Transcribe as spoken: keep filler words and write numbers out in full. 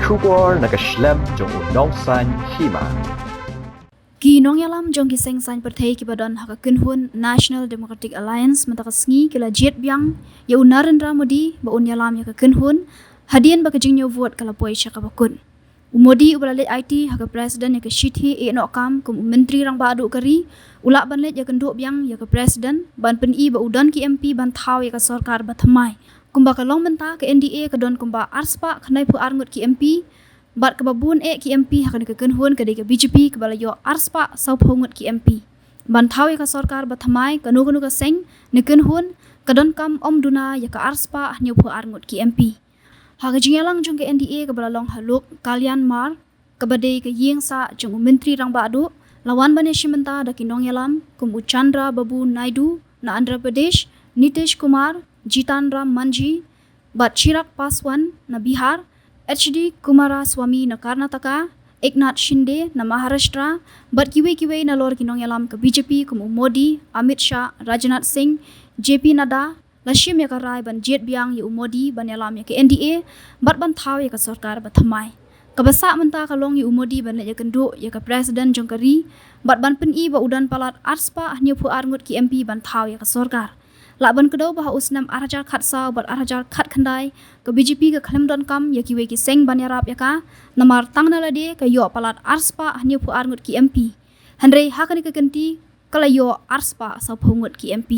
Khubor na ka shlem jong u nongsan hima. Ki nongïalam jong ki seng saiñ pyrthei kiba don ha ka kynhun National Democratic Alliance mynta ka sngi ki la jied biang ïa u Narendra Modi ba un ïalam ïa ka kynhun hadien ba ka jingñiew vote ka la poi sha kaba kut. U Modi uba la leit aiti ha ka President ïa ka shithi ïehnoh kam kum u Myntri Rangbah Duh ka ri u lah ban leit ïakynduh biang ïa ka President ban pyni ba u don ki M P ban thaw ïa ka sorkar ba thymmai. Kumba ka long mynta ka N D A ka don kumba arspah khyndai phew ar ngut ki M P bad kaba bun eh ki M P ha kane ka kynhun ka dei ka B J P kaba la ïoh arspah saw phew ngut ki M P. Ban thaw ïa ka sorkar ba thymmai kano kano ka seng ne kynhun ka donkam ym duna ïa ka arspah hynñiew phew ar ngut ki M P. Ha ka jingïalang jong ka N D A kaba la long ha Lok Kalyan Marg kaba dei ka ïing sah jong u Myntri Rangbah Duh la wan ban ïashim bynta da ki nongïalam kum u Chandra Babu Naidu na Andhra Pradesh, Nitish Kumar, Jitan Ram Manjhi bad Chirag Paswan na Bihar, H D Kumaraswamy na Karnataka, Eknath Shinde na Maharashtra bad kiwei kiwei nalor ki nongïalam ka B J P kum u Modi, Amit Shah, Rajnath Singh, J P Nadda la shim ïa ka rai ban jied biang ïa u Modi ban ïalam ïa ka N D A bad ban thaw ïa ka sorkar ba thymmai. Kaba sah mynta ka long ïa u Modi ban leit ïakynduh ïa ka President jong ka ri bad ban pyni ba u don palat arspah hynñiew phew ar ngut ki M P ban thaw ïa ka sorkar. Lah ban kdew ba ha u snem ar hajar khatsaw bad ar hajar khatkhyndai ka B J P ka khlem donkam ïa kiwei ki seng ban ïarap ïa ka namar tang na lade ka ïoh palat arspah hynñiew phew ar ngut ki M P. Hynrei ha kane ka kynti ka la ïoh arspah saw phew ngut ki M P.